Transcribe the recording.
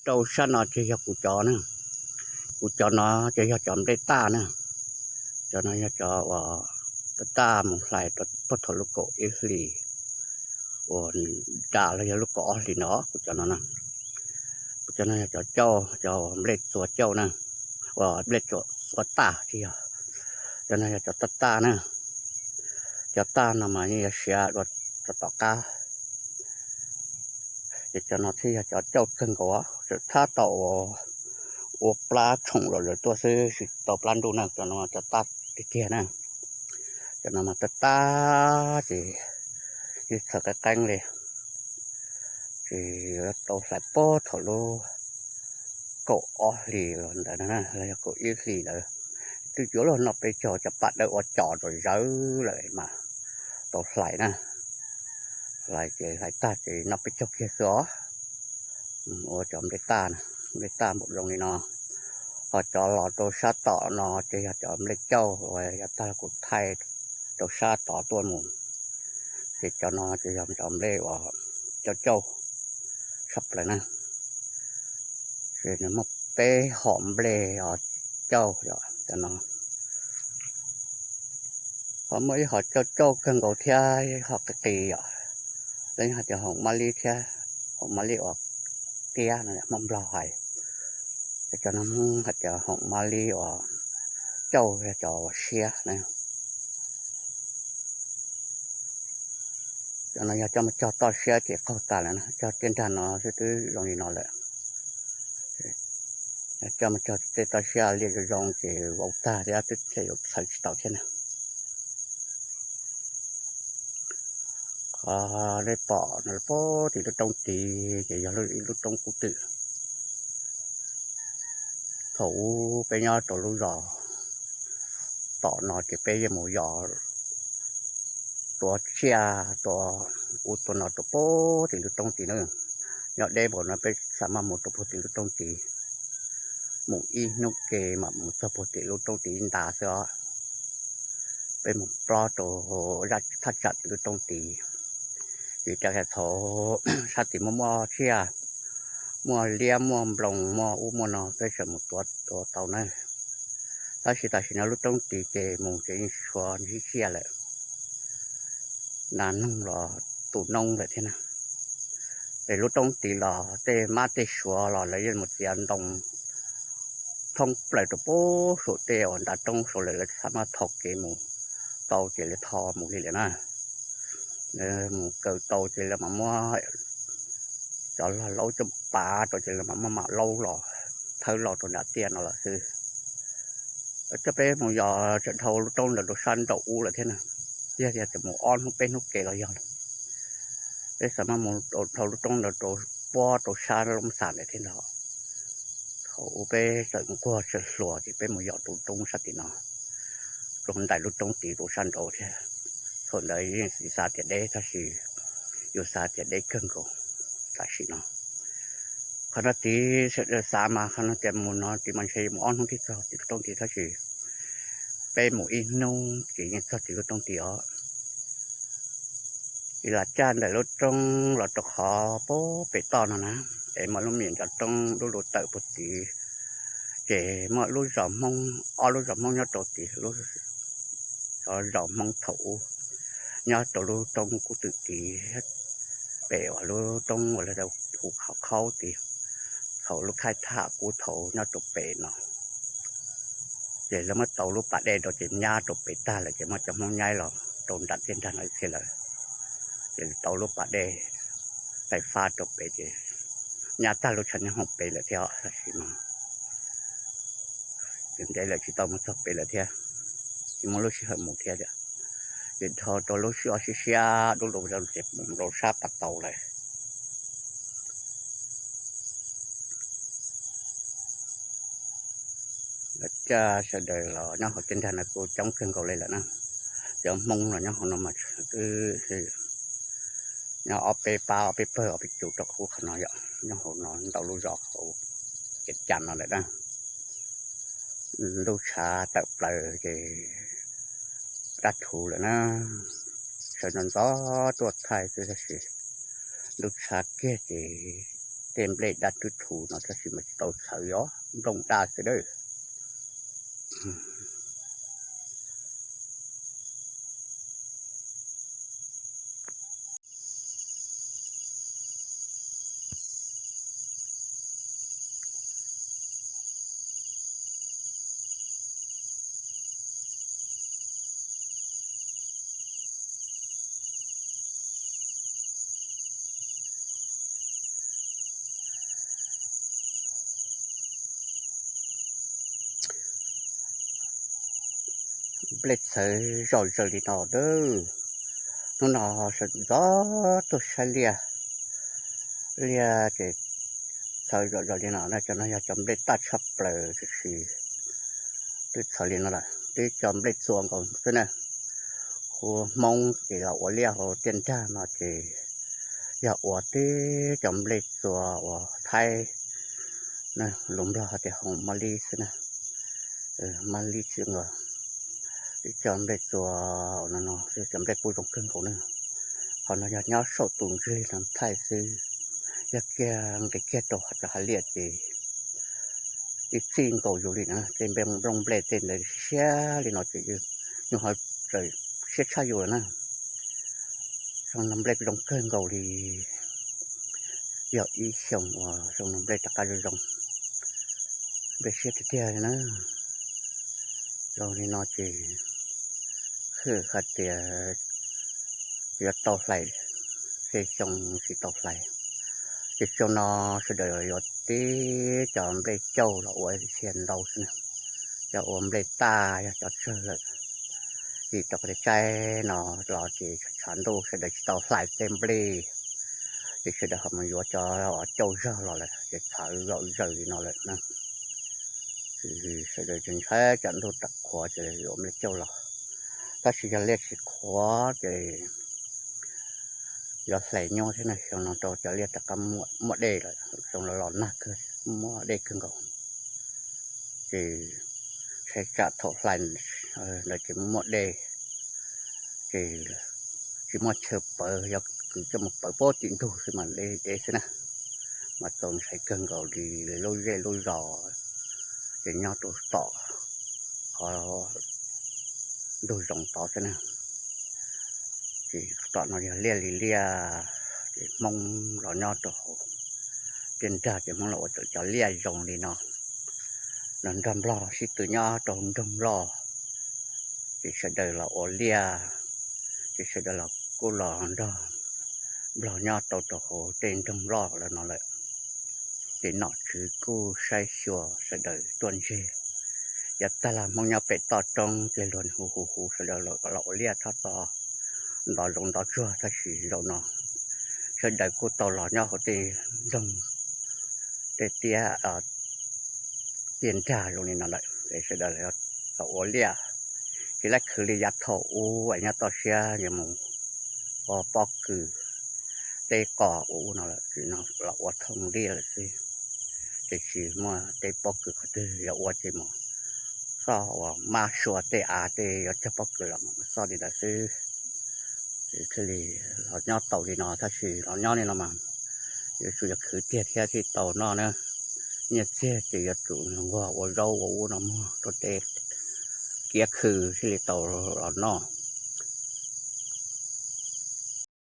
Rau sab no ces yog kuv cov na, kuv cov no ces yog cov nplej taj na. Cov no yog cov uas taj taj mus hlais rau puag thaum lub kaum ib hlis uas dam los yog lub kaum ob hlis no kuv cov no na. Kuv cov no yog cov cauj, cov nplej txua cauj na, uas nplej txua taj thiab yog. Cov no yog cov taj taj na. Cov taj no mas yeej yuav siav dua cov tom qab. Ces cov no thiaj yog cov cauj kawg nkaus, txawm thab tau ua plab tshoom los lawm tuaj xwb tsis tau plab ntuj na, cov no cov taj tiag tiag na. Cov no mas taj taj ces yeej txhaws qeeb qeeb li. Ces tau hlais puag thaum lub kaum ob hlis los ntawd los yog kaum ib hlis ntawd, twb yuav luag noj peb caug, cov pas dawb ua cos rau zawv lawm mas tau hlais na. Hlais ces hlais tag ces noj peb caug kiag xwb os. Ua cov nplej taj, nplej taj npaum zoo li no. Ho cov los rau sab tom no ces yog cov nplej cauj uas yav tag kuv thaij rau sab tod tuaj mus. Ces cov no ces yog cov nplej uas cauj cauj tshaj plaws na. Ces nws muaj peb hom nplej os cauj yom, cov no. Ho muaj ib hom cauj cauj kawg nkaus thiab, ib hom qis qis yom, lawv hais tias hoom mab lib thiab, hoom mab lib uas tiab no Hmoob Nplog hais. Cov no Hmoob hais tias hoom mab lib uas cauj, cov uas siab na. Cov no yog coj mus cog toj siab ces qaug tas lawm na, cog tej nrag no xwb twb zoo li no lawm. Coj mus cog tej toj siab liaj zoo zoo ces vau tag thiab, twb yuav txhawv tsis tau thiab na. Qhov nej pom no puag tim lub roob tid ces yog ib lub roob kub twm. Thaum ub peb nyob rau lub zos tom no ces peb yeej mus yos tua tsiaj tua ub tua no rau puag tim lub roob tid na. Nyob deb npaum no peb xav mas mus rau puag tim lub roob tid, mus ib hnub ke mam mus txog puag tim lub roob tid nta xwb os. Peb mus plob rau thaj tsam tim lub roob tid, vim rau qhov thaum sab tid muaj muaj tsiaj, muaj liab muaj nploos muaj ub muaj no peb tseem mus tua tua tau na. Tab sis tam sim no lub roob tid ces mus ces yeej tsis tshua ntsib tsiaj lawm, nas noog los tu noob lawm thiab na. Es lub roob tid los tej mab tej suav los lawv yeej mus txiav ntoo thoob plaws rau puag saum tej uas ntav roob saud lawm, lawv xav mas tho kev mus tau ces lawv tho mus li lawm na. Lawv mus kaw tau ces lawv mam muab cov lag laub coj pav rau ces lawv mam muab mam laub los thawb los rau nram tiaj no lawm xwb. Coj peb mus yos tseem dhau lub roob ntawd rau sab nraum ub lawm thiab na. Yog tias tseem mus ob hnub peb hnub kev los yog lawm. Peb xav mas mus dhau lub roob ntawd rau puag rau sab Loob Xas ntawd thiab ntag. Thaum ub peb tseem nquag tseem hluas ces peb mus yos rau roob sab tim no, rau ntais lub roob tid rau sab nraud thiab. Thaum ntawd yeej xav tias deb tab sis yus xav tias deb kawg nkaus tam sim no. Qhov no tid sawv daws xav mas qhov no tias mus no tid mas ntshe mus ob hnub thiaj txog tim lub roob tid tab sis peb mus ib hnub ces yeej txog tim lub roob tid os. Ib las caj ntawm lub roob los rau qhov puag pem toj no na, es muaj lub me nyuam ncov roob dub lug tawm puag tid, ces muaj lub zos Hmoob, ob lub zos Hmoob nyob rau tid, lub zos Hmoob thaum ub nyob rau lub roob kub twm tid, pem uas lub roob uas lawv hu Khov Khaub tid, thaum lub khaij thaj kub thaum nyob rau pem no. Ces lawv muab tau lub pas dej rau ces nyab rau pem tag lawm ces muab cov Hmoob nyaib los rau nram tiaj nrag no ib txhia lawm. Ces tau lub pas dej taij fab rau pem ces nyab tag lub tshav nyob hoom pem lawm thiab tab sis mas ntev lawm tsis tau mus txog pem lawm thiab, tsis muaj lub sij hawm mus thiab. Ces dhau rau lub sij hawm siab siab dub lug ces mus rau sab Pas Tau lawm. Caj sawv daws los nyob hauv tiaj nrag no kuj coob kawg nkaus li lawm na. Cov Hmoob los nyob hauv no mas twb nyob ob peb pab ob peb pawg ob peb cus rau qub qhov no yom, nyob hauv no ntau lub zos hauv ces cas no lawm na. Ntuj tshav tawm plaws ces dab thuv lawm na. Sawv ntxov ntxov tuaj thaij xwb tab sis ntuj tshav kiag ces tej nplej daj rwb rhu no tab sis mas tsis tau txhawv, yog nplooj daj xwb dawb. Nplej txhawv zom zaws li no dawb. Hnub no sawv ntxov tuaj saib liaj, liaj ces txhawv zom zaws li no na. Cov no yog cov nplej taj tshaj plaws, tiam sis twb txhawv li no lawm, twb cov nplej txuas nkaus xwb na. Huv Hmoob ces los ua liaj hauv tiaj nrag no ces yog ua tib cov nplej txuas uas Thaib, lus Nplog tias hoo mab lib xwb na, mab lib xwb nkaus. Tib cov nplej txuas no no, cov nplej kuj zoo kawg nkaus na. Qhov no yog nyob saum tus ntsig no thaij xwb, yog kiag nqis kiag rau cov hav liaj ces ib txij nkaus yus li na, tej nplooj nplej tej ntawd siab li no ces yus ho siab tshaj yus lawm na. Zoo no nplej zoo kawg nkaus li, yog ib xyoos uas zoo no nplej rov qab zoo zoo, nplej siab tiag tiag li na. Zoo li no ces hwm hais tias yuav tau hlais, xya xyoo tsis tau hlais. Ces xyoo no sawv daws yuav tib cov nplej cauj los ua txhia ntau xwb na, cov ua nplej taj yog cov tsawg lawm. Vim rau qhov tias tsaib no los ces tshav ntuj sawv daws tsis tau hlais tej nplej, ces sawv daws ho mus yuav cov cauj zog los lawm ces txhawv zom zaws li no lawm na. Sawv daws tseem ntshai tsam ntuj rov qhuav ces yuav nplej cauj los, tab sis yog liaj tsis qhuav ces yuav hlais nyuaj thiab na. Xyoo no rau cov liaj rov qab muaj dej lawm, xyoo no los nag kawg, muaj dej kawg nkaus. Ces ntshai tsam thaum hlais ntawd ces muaj dej, ces tsis muaj chaw pawv, yog kwv coj mus pawv puag tim ntug xwb mas deb deb xwb na. Mas txaus ntshai kawg nkaus li, lub zej lub zos ces nyob rau tom qhov ntug zoov tod xwb na. Ces tom no yog liaj li liaj, ces Hmoob los nyob rau hauv tiaj nrag ces Hmoob los ua cov liaj zoo li no. Los nrog Nplog sib tw nyob rau nroog loj, ces sawv daws los ua liaj, ces sawv daws los kuj los nrog Nplog nyob tau rau hauv tej nroog loj lawm no lawm. Ces nom tswv kuj saib xyuas sawv daws tuaj ntseg. Yav tag los Hmoob nyob pem toj roob ces luag hu hu hu sawv daws los ua liaj txhob txo ntov zoov ntov tsuag, tab sis zaum no sawv daws kuj tau los nyob hauv tej nroog, tej tiaj, tiaj nrag zoo li no lawm es sawv daws los ua liaj. Tsis laib khwv li yav thaum ub es nyob toj siab yuav mus ua pob kws, teb qos ua ub no lawm, tsis no los ua thooj liaj lawm xwb. Ces tsis muaj tej pob kws qhov twg yuav ua ces mus xoj uas mab sua tej av tej yuav cog pob kws los mus xoj li ntawd xwb. Thiaj li los nyob tau li no, tab sis los nyob li no mas yuav tsum yog khwv tiag thiab thiaj tau noj na. Nyiaj txiag ces yuav tsum nquag ua zaub ua ub no muag rau tej kiab khw thiaj li tau los noj.